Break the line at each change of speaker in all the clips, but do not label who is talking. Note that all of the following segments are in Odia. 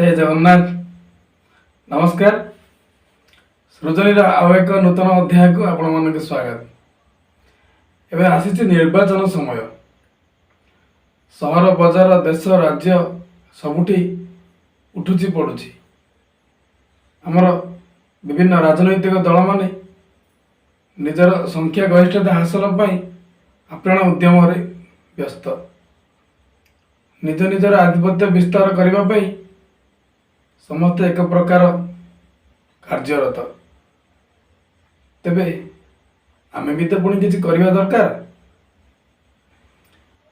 ଜୟ ଜଗନ୍ନାଥ। ନମସ୍କାର। ସୃଜନୀର ଆଉ ଏକ ନୂତନ ଅଧ୍ୟାୟକୁ ଆପଣମାନଙ୍କୁ ସ୍ୱାଗତ। ଏବେ ଆସିଛି ନିର୍ବାଚନ ସମୟ। ସହର, ବଜାର, ଦେଶ, ରାଜ୍ୟ ସବୁଠି ଉଠୁଛି ପଡ଼ୁଛି। ଆମର ବିଭିନ୍ନ ରାଜନୈତିକ ଦଳମାନେ ନିଜର ସଂଖ୍ୟା ଗରିଷ୍ଠତା ହାସଲ ପାଇଁ ଆପ୍ରାଣ ଉଦ୍ୟମରେ ବ୍ୟସ୍ତ। ନିଜ ନିଜର ଆଧିପତ୍ୟ ବିସ୍ତାର କରିବା ପାଇଁ ସମସ୍ତେ ଏକ ପ୍ରକାର କାର୍ଯ୍ୟରତ। ତେବେ ଆମେ ବି ତ ପୁଣି କିଛି କରିବା ଦରକାର।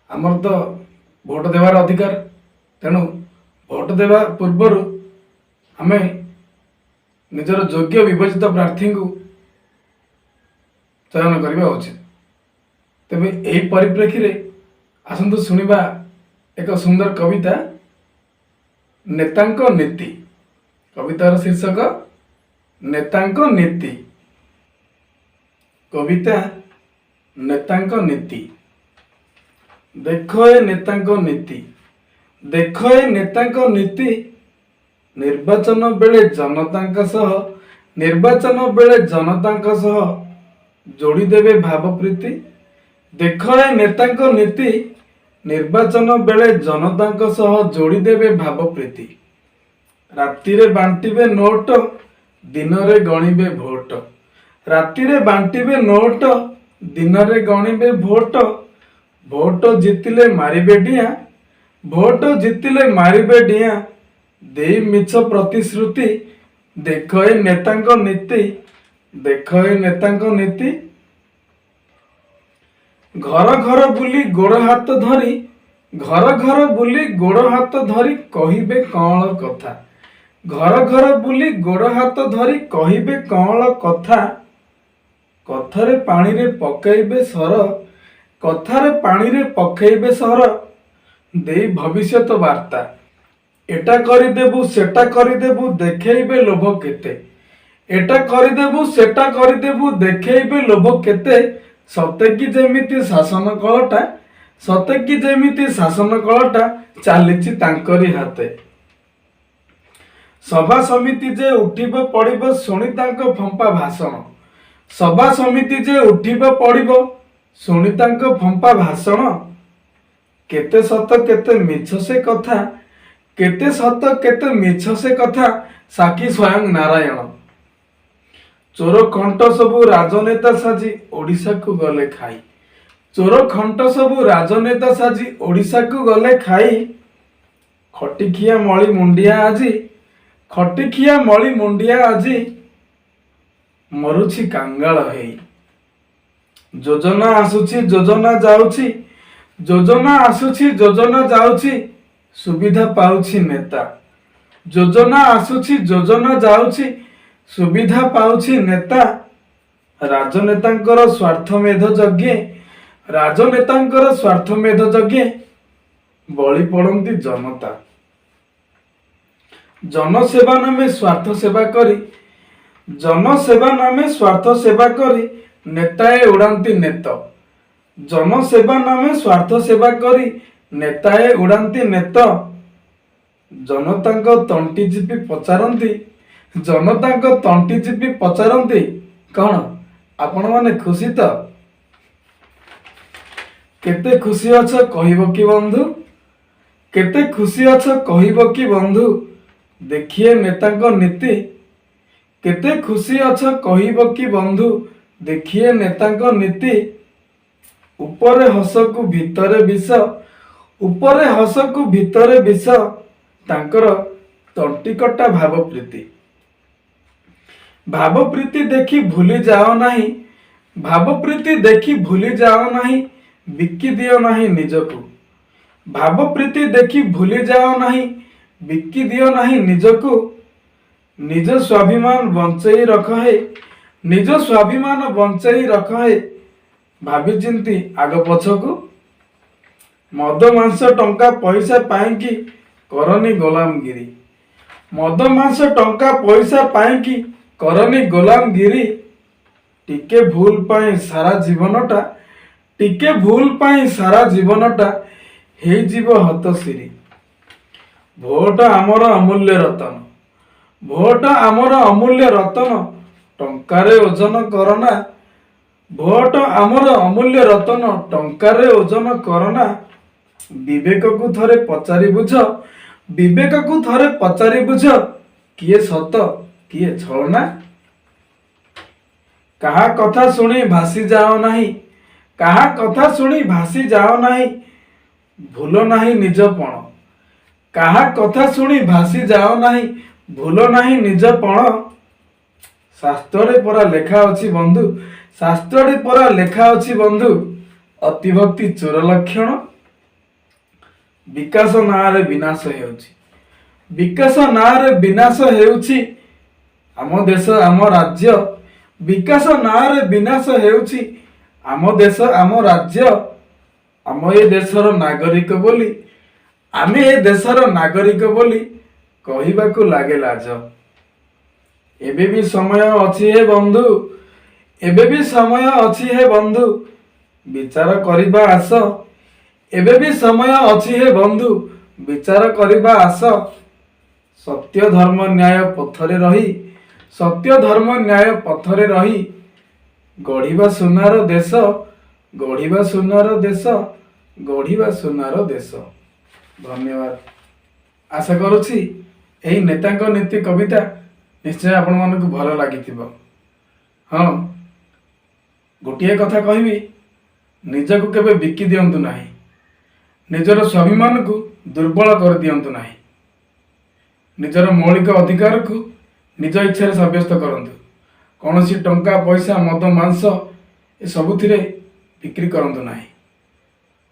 ଆମର ତ ଭୋଟ ଦେବାର ଅଧିକାର। ତେଣୁ ଭୋଟ ଦେବା ପୂର୍ବରୁ ଆମେ ନିଜର ଯୋଗ୍ୟ ବିବେଚିତ ପ୍ରାର୍ଥୀଙ୍କୁ ଚୟନ କରିବା ଉଚିତ। ତେବେ ଏହି ପରିପ୍ରେକ୍ଷୀରେ ଆସନ୍ତୁ ଶୁଣିବା ଏକ ସୁନ୍ଦର କବିତା, ନେତାଙ୍କ ନୀତି। କବିତାର ଶୀର୍ଷକ ନେତାଙ୍କ ନୀତି। କବିତା ନେତାଙ୍କ ନୀତି। ଦେଖ ଏ ନେତାଙ୍କ ନୀତି, ଦେଖ ଏ ନେତାଙ୍କ ନୀତି। ନିର୍ବାଚନ ବେଳେ ଜନତାଙ୍କ ସହ, ନିର୍ବାଚନ ବେଳେ ଜନତାଙ୍କ ସହ ଯୋଡ଼ିଦେବେ ଭାବପ୍ରୀତି। ଦେଖ ଏ ନେତାଙ୍କ ନୀତି, ନିର୍ବାଚନ ବେଳେ ଜନତାଙ୍କ ସହ ଯୋଡ଼ିଦେବେ ଭାବପ୍ରୀତି। ରାତିରେ ବାଣ୍ଟିବେ ନୋଟ, ଦିନରେ ଗଣିବେ ଭୋଟ। ରାତିରେ ବାଣ୍ଟିବେ ନୋଟ, ଦିନରେ ଗଣିବେ ଭୋଟ। ଭୋଟ ଜିତିଲେ ମାରିବେ ଡିଆଁ, ଭୋଟ ଜିତିଲେ ମାରିବେ ଡିଆଁ, ଦେଇ ମିଛ ପ୍ରତିଶ୍ରୁତି। ଦେଖ ଏ ନେତାଙ୍କ ନୀତି, ଦେଖ ଏ ନେତାଙ୍କ ନୀତି। ଘର ଘର ବୁଲି ଗୋଡ଼ ହାତ ଧରି, ଘର ଘର ବୁଲି ଗୋଡ଼ ହାତ ଧରି କହିବେ କଅଁଳ କଥା। ଘର ଘର ବୁଲି ଗୋଡ଼ ହାତ ଧରି କହିବେ କଅଁଳ କଥା। କଥାରେ ପାଣିରେ ପକେଇବେ ସର, କଥାରେ ପାଣିରେ ପକେଇବେ ସର, ଦେଇ ଭବିଷ୍ୟତ ବାର୍ତ୍ତା। ଏଟା କରିଦେବୁ, ସେଟା କରିଦେବୁ, ଦେଖେଇବେ ଲୋଭ କେତେ। ଏଟା କରିଦେବୁ, ସେଟା କରିଦେବୁ, ଦେଖେଇବେ ଲୋଭ କେତେ। ସତେ କି ଯେମିତି ଶାସନ କଳଟା, ସତେ କି ଯେମିତି ଶାସନ କଳଟା ଚାଲିଛି ତାଙ୍କରି ହାତେ। ସଭା ସମିତି ଯେ ଉଠିବ ପଡ଼ିବ ଶୁଣି ତାଙ୍କ ଫମ୍ପା ଭାଷଣ। ସଭା ସମିତି ଯେ ଉଠିବ ପଡ଼ିବ ଶୁଣି ତାଙ୍କ ଫମ୍ପା ଭାଷଣ। କେତେ ସତ କେତେ ମିଛ ସେ କଥା, କେତେ ସତ କେତେ ମିଛ ସେ କଥା, ସାକ୍ଷୀ ସ୍ୱୟଂ ନାରାୟଣ। ଚୋର ଖଣ୍ଟ ସବୁ ରାଜନେତା ସାଜି ଓଡ଼ିଶାକୁ ଗଲେ ଖାଇ। ଚୋର ଖଣ୍ଟ ସବୁ ରାଜନେତା ସାଜି ଓଡ଼ିଶାକୁ ଗଲେ ଖାଇ। ଖଟିଖିଆ ମଳି ମୁଣ୍ଡିଆ ଆଜି, ଖଟିଖିଆ ମଳି ମୁଣ୍ଡିଆ ଆଜି ମରୁଛି କାଙ୍ଗାଳ ହେଇ। ଯୋଜନା ଆସୁଛି, ଯୋଜନା ଯାଉଛି, ଯୋଜନା ଆସୁଛି, ଯୋଜନା ଯାଉଛି, ସୁବିଧା ପାଉଛି ନେତା। ଯୋଜନା ଆସୁଛି, ଯୋଜନା ଯାଉଛି, ସୁବିଧା ପାଉଛି ନେତା। ରାଜନେତାଙ୍କର ସ୍ୱାର୍ଥ ମେଧ ଯଜ୍ଞେ, ରାଜନେତାଙ୍କର ସ୍ୱାର୍ଥ ମେଧ ଯଜ୍ଞେ ବଳି ପଡ଼ନ୍ତି ଜନତା। ଜନସେବା ନାମେ ସ୍ୱାର୍ଥ ସେବା କରି, ଜନସେବା ନାମେ ସ୍ୱାର୍ଥ ସେବା କରି ନେତାଏ ଉଡ଼ାନ୍ତି ନେତ। ଜନସେବା ନାମେ ସ୍ୱାର୍ଥ ସେବା କରି ନେତାଏ ଉଡ଼ାନ୍ତି ନେତ। ଜନତାଙ୍କ ତଣ୍ଟି ଚିପି ପଚାରନ୍ତି, ଜନତାଙ୍କ ତଣ୍ଟି ଚିପି ପଚାରନ୍ତି, କଣ ଆପଣମାନେ ଖୁସି ତ? କେତେ ଖୁସି ଅଛ କହିବ କି ବନ୍ଧୁ? କେତେ ଖୁସି ଅଛ କହିବ କି ବନ୍ଧୁ? ଦେଖିଏ ନେତାଙ୍କ ନୀତି। କେତେ ଖୁସି ଅଛ କହିବ କି ବନ୍ଧୁ? ଦେଖିଏ ନେତାଙ୍କ ନୀତି। ଉପରେ ହସକୁ ଭିତରେ ବିଷ, ଉପରେ ହସକୁ ଭିତରେ ବିଷ, ତାଙ୍କର ତଣ୍ଟିକଟା ଭାବପ୍ରୀତି। ଭାବପ୍ରୀତି ଦେଖି ଭୁଲି ଯାଅ ନାହିଁ, ଭାବପ୍ରୀତି ଦେଖି ଭୁଲି ଯାଅ ନାହିଁ, ବିକି ଦିଅ ନାହିଁ ନିଜକୁ। ଭାବପ୍ରୀତି ଦେଖି ଭୁଲି ଯାଅ ନାହିଁ, ବିକି ଦିଅ ନାହିଁ ନିଜକୁ। ନିଜ ସ୍ୱାଭିମାନ ବଞ୍ଚେଇ ରଖ ହେ, ନିଜ ସ୍ୱାଭିମାନ ବଞ୍ଚେଇ ରଖ ହେ, ଭାବି ଚିନ୍ତି ଆଗ ପଛକୁ। ମଦ ମାଂସ ଟଙ୍କା ପଇସା ପାଇଁକି କରନି ଗୋଲାମଗିରି। ମଦ ମାଂସ ଟଙ୍କା ପଇସା ପାଇଁକି କରନି ଗୋଲାମଗିରି। ଟିକେ ଭୁଲ ପାଇଁ ସାରା ଜୀବନଟା, ଟିକେ ଭୁଲ ପାଇଁ ସାରା ଜୀବନଟା ହେଇଯିବ ହତଶିରି। ଭୋଟ ଆମର ଅମୂଲ୍ୟ ରତନ, ଭୋଟ ଆମର ଅମୂଲ୍ୟ ରତନ, ଟଙ୍କାରେ ଓଜନ କରନା। ଭୋଟ ଆମର ଅମୂଲ୍ୟ ରତନ, ଟଙ୍କାରେ ଓଜନ କରନା। ବିବେକକୁ ଥରେ ପଚାରି ବୁଝ, ବିବେକକୁ ଥରେ ପଚାରି ବୁଝ, କିଏ ସତ କିଏ ଛଳନା। କାହା କଥା ଶୁଣି ଭାସି ଯାଅ ନାହିଁ, କାହା କଥା ଶୁଣି ଭାସି ଯାଅ ନାହିଁ, ଭୁଲ ନାହିଁ ନିଜ ପଣ। କାହା କଥା ଶୁଣି ଭାସି ଯାଅ ନାହିଁ, ଭୁଲ ନାହିଁ ନିଜ ପଣ। ଶାସ୍ତ୍ରରେ ପରା ଲେଖା ଅଛି ବନ୍ଧୁ, ଶାସ୍ତ୍ରରେ ପରା ଲେଖା ଅଛି ବନ୍ଧୁ, ଅତିଭକ୍ତି ଚୋର ଲକ୍ଷଣ। ବିକାଶ ନାଁରେ ବିନାଶ ହେଉଛି, ବିକାଶ ନାଁରେ ବିନାଶ ହେଉଛି ଆମ ଦେଶ ଆମ ରାଜ୍ୟ। ବିକାଶ ନାଁରେ ବିନାଶ ହେଉଛି ଆମ ଦେଶ ଆମ ରାଜ୍ୟ। ଆମ ଏ ଦେଶର ନାଗରିକ ବୋଲି, ଆମେ ଏ ଦେଶର ନାଗରିକ ବୋଲି କହିବାକୁ ଲାଗେ ଲାଜ। ଏବେ ବି ସମୟ ଅଛି ହେ ବନ୍ଧୁ, ଏବେ ବି ସମୟ ଅଛି ହେ ବନ୍ଧୁ, ବିଚାର କରିବା ଆସ। ଏବେ ବି ସମୟ ଅଛି ହେ ବନ୍ଧୁ, ବିଚାର କରିବା ଆସ। ସତ୍ୟ ଧର୍ମ ନ୍ୟାୟ ପଥରେ ରହି, ସତ୍ୟ ଧର୍ମ ନ୍ୟାୟ ପଥରେ ରହି, ଗଢ଼ିବା ସୁନାର ଦେଶ, ଗଢ଼ିବା ସୁନାର ଦେଶ, ଗଢ଼ିବା ସୁନାର ଦେଶ। ଧନ୍ୟବାଦ। ଆଶା କରୁଛି ଏହି ନେତାଙ୍କ ନୀତି କବିତା ନିଶ୍ଚୟ ଆପଣମାନଙ୍କୁ ଭଲ ଲାଗିଥିବ। ହଁ, ଗୋଟିଏ କଥା କହିବି, ନିଜକୁ କେବେ ବିକି ଦିଅନ୍ତୁ ନାହିଁ, ନିଜର ସ୍ୱାଭିମାନକୁ ଦୁର୍ବଳ କରିଦିଅନ୍ତୁ ନାହିଁ। ନିଜର ମୌଳିକ ଅଧିକାରକୁ ନିଜ ଇଚ୍ଛାରେ ସାବ୍ୟସ୍ତ କରନ୍ତୁ। କୌଣସି ଟଙ୍କା ପଇସା, ମଦ ମାଂସ ଏସବୁଥିରେ ବିକ୍ରି କରନ୍ତୁ ନାହିଁ।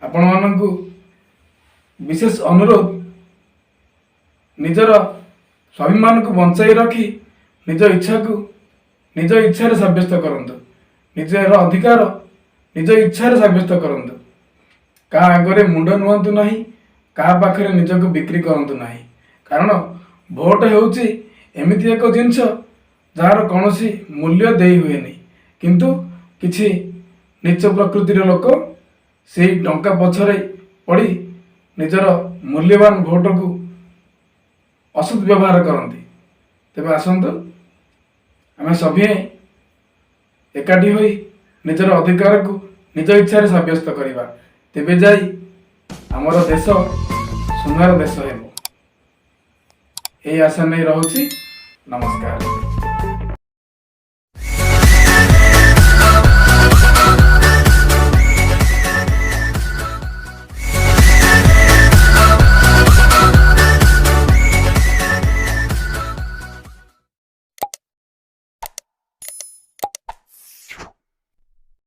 ଆପଣମାନଙ୍କୁ ବିଶେଷ ଅନୁରୋଧ, ନିଜର ସ୍ୱାଭିମାନକୁ ବଞ୍ଚାଇ ରଖି ନିଜ ଇଚ୍ଛାକୁ ନିଜ ଇଚ୍ଛାରେ ସାବ୍ୟସ୍ତ କରନ୍ତୁ। ନିଜର ଅଧିକାର ନିଜ ଇଚ୍ଛାରେ ସାବ୍ୟସ୍ତ କରନ୍ତୁ। କାହା ଆଗରେ ମୁଣ୍ଡ ନୁଅନ୍ତୁ ନାହିଁ, କାହା ପାଖରେ ନିଜକୁ ବିକ୍ରି କରନ୍ତୁ ନାହିଁ। କାରଣ ଭୋଟ ହେଉଛି ଏମିତି ଏକ ଜିନିଷ ଯାହାର କୌଣସି ମୂଲ୍ୟ ଦେଇ ହୁଏନି, କିନ୍ତୁ କିଛି ନୀଚ ପ୍ରକୃତିର ଲୋକ ସେଇ ଟଙ୍କା ପଛରେ ପଡ଼ି ନିଜର ମୂଲ୍ୟବାନ ଭୋଟକୁ ଅସତ୍ ବ୍ୟବହାର କରନ୍ତି। ତେବେ ଆସନ୍ତୁ ଆମେ ସଭିଏଁ ଏକାଠି ହୋଇ ନିଜର ଅଧିକାରକୁ ନିଜ ଇଚ୍ଛାରେ ସାବ୍ୟସ୍ତ କରିବା, ତେବେ ଯାଇ ଆମର ଦେଶ ସୁନାର ଦେଶ ହେବ। ଏହି ଆଶା ନେଇ ରହୁଛି। ନମସ୍କାର।